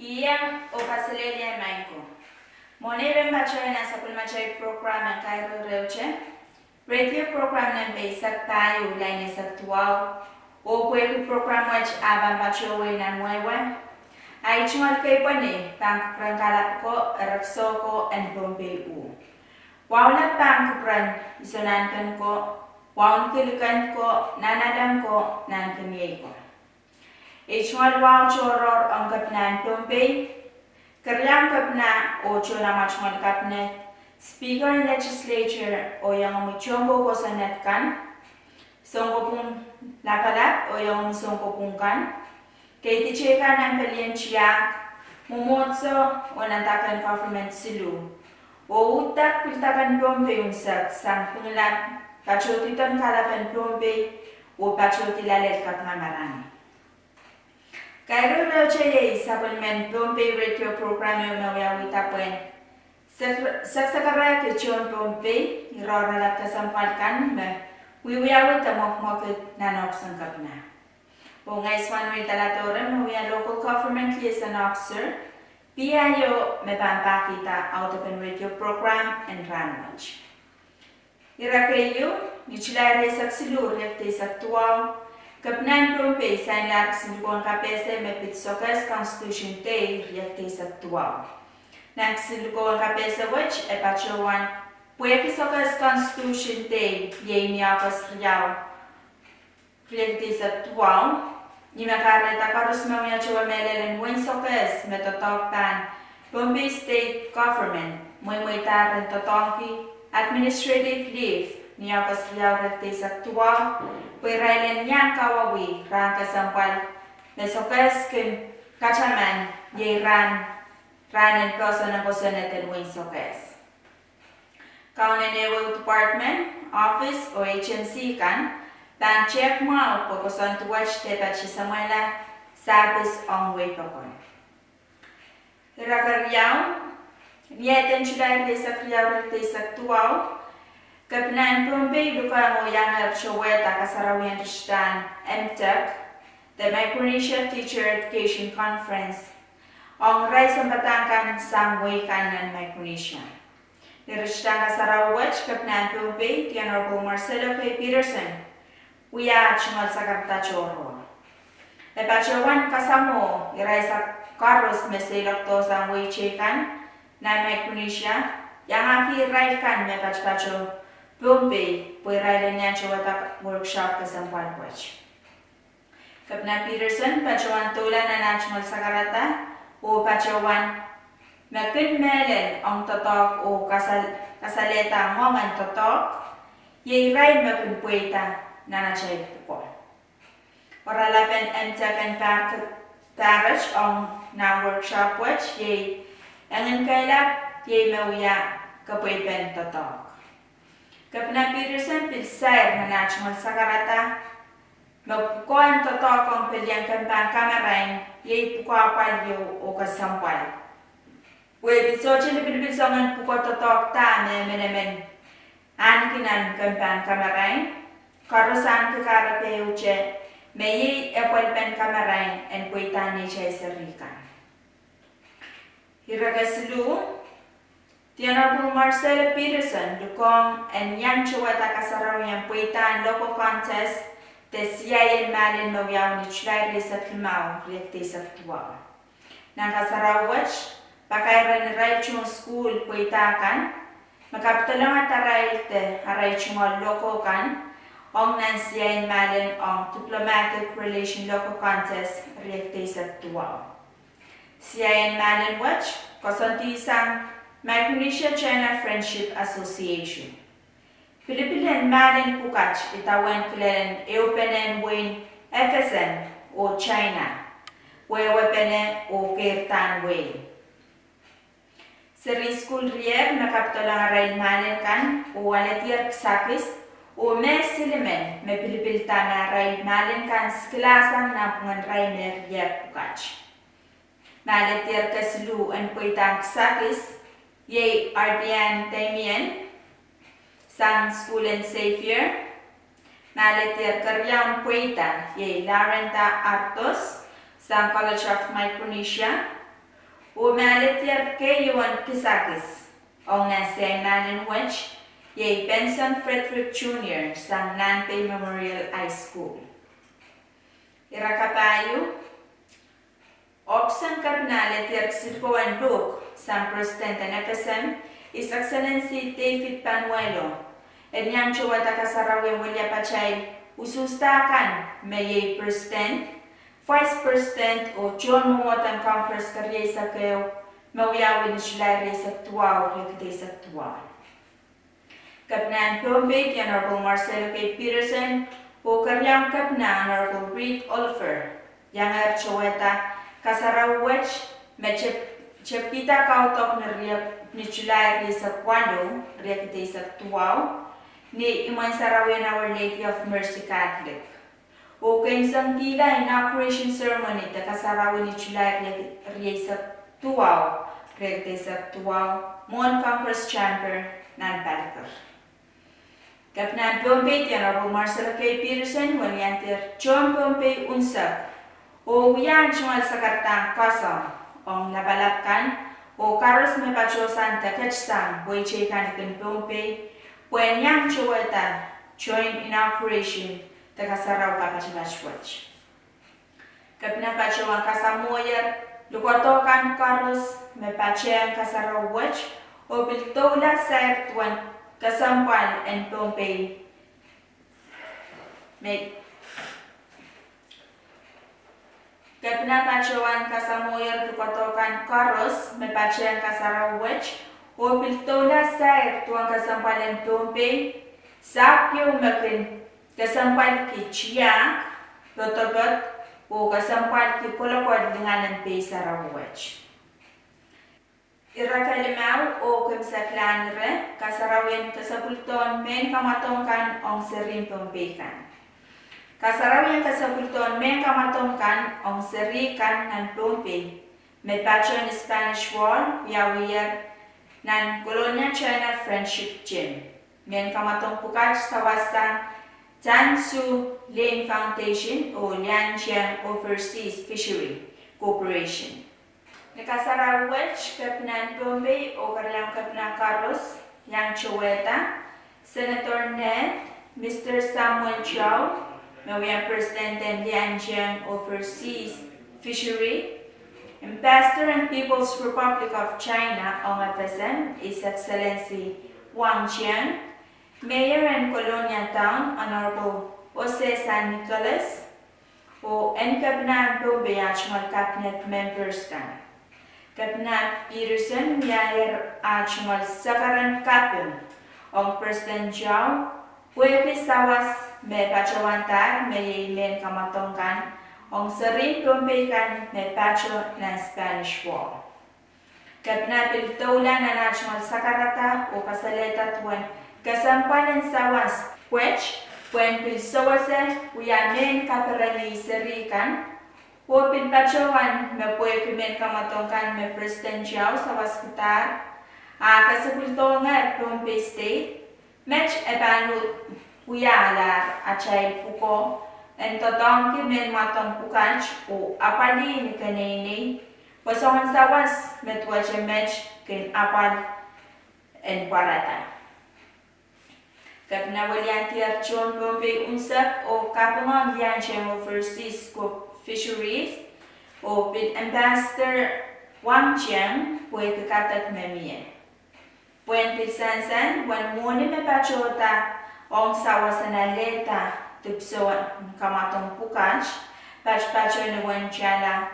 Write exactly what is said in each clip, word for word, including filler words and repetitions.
Iang oh kaselehlie maing ko. Mwohn ei pahn patohwan sapwellimatail program en Kairo Reute, radio program nempe eisek pahieu, lain eisek duwau, oh pwehki program wet ah pahn patohwei nan mwehwe, ahi tungoal kei pwene pahn kupwuren kalap ko, erekiso ko en Pohnpei uh. Wahu lap pahn kupwuren Isonahnken ko, Wauneki Likend ko, Nahnalek ko, Nahnkeniei ko. Ei tungoal wahu tohrohr ong Kepinahn Pohnpei, keriaun Kepina oh tohn amwail tungoal Cabinet, Speaker en Legislature oh iengomwi tohn kou kosonned kan, Sounkopwung Lapalap oh iengomwi sounkopwung kan, keidi teikan nan pelien tiahk, mwomwohdiso oh nan dake en government siluh, oh uhdahn pwilidek en Pohnpei unsek sang Pingelap, patohdi dohn kalap en Pohnpei oh patohdi loalel Kapinga Marangi. Kairo Reute iei sapwellimen Pohnpei radio program ehu me wiawihda pwehn sek- seksekerehki tohn Pohnpei irelaud alap kesempwal kan me wiewiawi de mwekmwekid nan ohpis en Kepina. Oh ngehi Swanwill Daladoren me wia Local Government Liaison Officer, PIO, me pahn pahkihda audepen radio program en rahnwet. Ire keieu, ni Sulai rieisek siluh, riekid eisek duwau, Kepinahn Pohnpei sainlahr kisinlikou en kapehse me pid Sokehs Constitution Day riekid eisek duwau. Nan kisinlikou en kapehse wet e patohwan pwehki Sokehs Constitution Day iei ni August riau, riekid eisek duwau, ni me kahrehda koaros me wia towe mehlel en wehin Sokehs me doadoahk pahn Pohnpei State Government mweimweidahr en doadoahngki administrative leave ni August riau, riekid eisek duwau, pwe irail en iang kawauwih rahn kesempwal me Sokehs kin kataman, iei rahn, rahn en poahsoan en kosonned en wehin Sokehs. Kaunen ehuehu department, office oh agency kan pahn tehk mwahu pwe koasoandi wet de patohwan samwehla service ong wehi pokon. Ire keriau, ni eden Sulai rieisek riau, riekid eisek duwau, Kepinahn Pohnpei lukohng oh iangehr towehda kasarawien ritidahn MTEC, de Micronesia Teacher Education Conference, ong irail sounpadahk kan sang wehi kan nan Micronesia. Ni ritidahn kasarawi wet, Kepinahn Pohnpei, The Honorable Marcelo K. Peterson, wia tungoal sakarada tohrohr. E patohwan kasamwo irail koaros me seiloakdo sang wehi teikan nan Micronesia, iangahki irail kan me patopato Pohnpei pwe irail en iang towehda workshop kesempwal wet. Kepina Peterson patohwan doula nan ah tungoal sakarada oh patohwan me kin mehlel ong doadoahk oh kasal- kasalehda ngoang en doadoahk, iei irail me kin pweida nan atail pwukoa. Oaralap en MTEC en pahr- pahret ong nan workshop wet iei Enginkehlap, iei me wia kepweipen doadoahk. Kepina Peterson pil sair nan ah tungoal sakarada me pwukoa en doadoahk ong pelien kempahn kamarain iei pwukoa apwal ieu oh kesempwal. Pwe pil sohte lipilipil soangen pwukoa doadoahk da me emenemen ahneki nan kempahn kamarain, koaros ahneki kahrepe ehute me iei epwelpen kamarain en pweidahn neitail seri kan. Ire kesiluh, The Honorable Marcelo Peterson lukohng en iang towehda kasarawien pweidahn local contest de siain mahlen me wiawi ni Sulai rieisek limau, riekid eisek duwau. Nan kasarawi wet, pakair en irail tohn sukuhl pweida kan me kapidolong arail de arail tungoal logo kan ong nan siain mahlen ong Diplomatic Relation Logo Contest riekid eisek duwau. Siain mahlen wet koasoandi sang Micronesia China Friendship Association. Pilipil en mahlen pwukat idawehn kilelen ehupenen wehin FSM oh China, wehwehpene oh keirdahn wehi. Serihn sukuhl riehk me kapidolong arail mahlen kan oh alehdier kisakis oh mehn silimen me pilipilda me arail mahlen kan sikilasang nanpwungen irail me riehk pwukat. Me alehdier kesiluh en pweidahn kisakis iei Ardian Damien sang sukuhl en Xavier. Me alehdier keriaun pweida iei Larenda Artos sang College of Micronesia. Oh me alehdier keieun kisakis ong nan seimmahn wet, iei Benson Frederick Junior sang Nanpei Memorial High School. Ire kapahieu, ohpis en Kepina alehdier kisinlikou en luhk sang President en FSM, His Excellency David Panuelo, en iang towehda kasarawien wiliapatail usuhsda kan me iei President, Vice President oh tohn mwomwohd en Congress kerieisek ehu, me wiawi ni July rieisek duwau, riekid eisek duwau. Kepina en Pohnpei, the Honorable Marcelo K. Peterson, oh keriaun Kepina, Honorable Reed Oliver, iangehr towehda kasarawi wet, me tep-, tepkihda kaudok ni riek-, ni July rieisek walu, riekid eisek duwau, ni imwen sarawien Our Lady of Mercy Catholic. Oh keinsengkihla inauguration ceremony de kasarawi ni July rie-, rieisek duwau, riekid eisek duwau, mwohn Congress Chamber nan Palikir. Kepina en Pohnpei, the Honorable Marcelo K. Peterson, weliandier tohn Pohnpei unsek, oh wia tungoal sakaradahn koasoi ong lapalap kan oh koaros me patohsang de ketsang wehi teikan likin Pohnpei, pwehn iang towehda tohn inauguration de kasarawi kapatapat wet. Kepina patohwan kasamwohier likodo kan koaros me patehng kasarawi wet, oh pil doula sair duwen kesempwal en Pohnpei me Kepina patohwan kasamwohier likodo kan koaros me patehng kasarawi wet, oh pil doula sair duwen kesempwal en Pohnpei, sahpw ieu me kin kesempwalki tiahk, poadopoad, oh kesempwalki kolokol lingan en Pohnpei sarawi wet. Ire kalimau oh kemseklahn ire, kasarawien kesepwildohn mehn kamwadong kan ong serihn Pohnpei kan. Kasarawien kesepwildohn mehn kamwadong kan ong seri kan nan Pohnpei, me patohwan Spanish Wall, wiawiher nan Kolonia China Friendship Gym. Mehn kamwadong pwukat sawas sang Tan Soo Lin Foundation oh Lian Cheng Overseas Fishery Corporation. Ni kasarawi wet, Kepina en Pohnpei oh keriaun Kepina koaros iang towehda, Senator Ned, Mister Samuel Chow, me wia President en Lian Cheng Overseas Fishery, Ambassador en People's Republic of China ong FSM, His Excellency Wang Jian, Mayor en Kolonia Town, Honorable Jose San Nicolas, oh en Kepina en Pohnpei ah tungoal cabinet members kan. Kepina Peterson wiahier ah tungoal sakaren kaping ong President Chow, pwehki sawas me patohwandahr me iei mehn kamwadong kan ong serihn Pohnpei kan me patoh nan Spanish Wall. Kepina pil doula nan ah tungoal sakarada oh kasalehda duwen kesempwal en sawas wet, pwehn pil sewese wia mehn kapereni seri kan, oh pil patohwan me pwehki mehn kamwadong kan me President Chow sawaskidahr, ah kesepwildohngehr Pohnpei State, met e pahn wialahr atail pwukoa en doadoahngki mehn mwadong pwukat oh apwalih ni keneinei, pwe soangen sawas me duwehte met kin apwal en pwarada. Kepina weliandier tohn Pohnpei unsek oh kaping ong Lian Cheng Overseas Co-, Fisheries, oh pil Ambassador Wang Jian pwehki kadek me mie. Pwehn pil sansal uwen mwohni me patohda ong sawas en alehda dipwisou en kamwadong pwukat, patpato ni uwen tala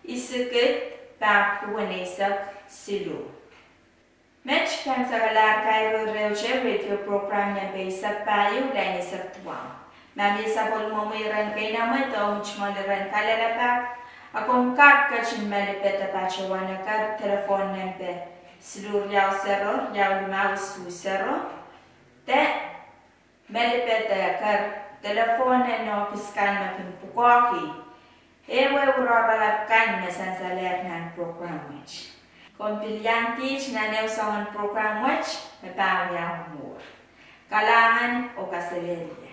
isikid pahpwiki weneisek siluh. Met kaimwisekalahr kairo reute radio program nan peisek pahieu, lain eisek duwau. Ma mie sapwellimomwi iren keinemwe de omw tungoal iren kalelapak, a komw kak ketin malipehda patohwan eker telephone nempe siluh riau sero riau limau isuh sero, de malipehda eker telephone en ohpis kan me kin pwukoahki ehuehu rohralap kan me sansalehr nan program wet. Komw pil iang kiht nan ehu soangen program wet me pahn wiawi mwuhr. Kalahngan oh kaselehlie.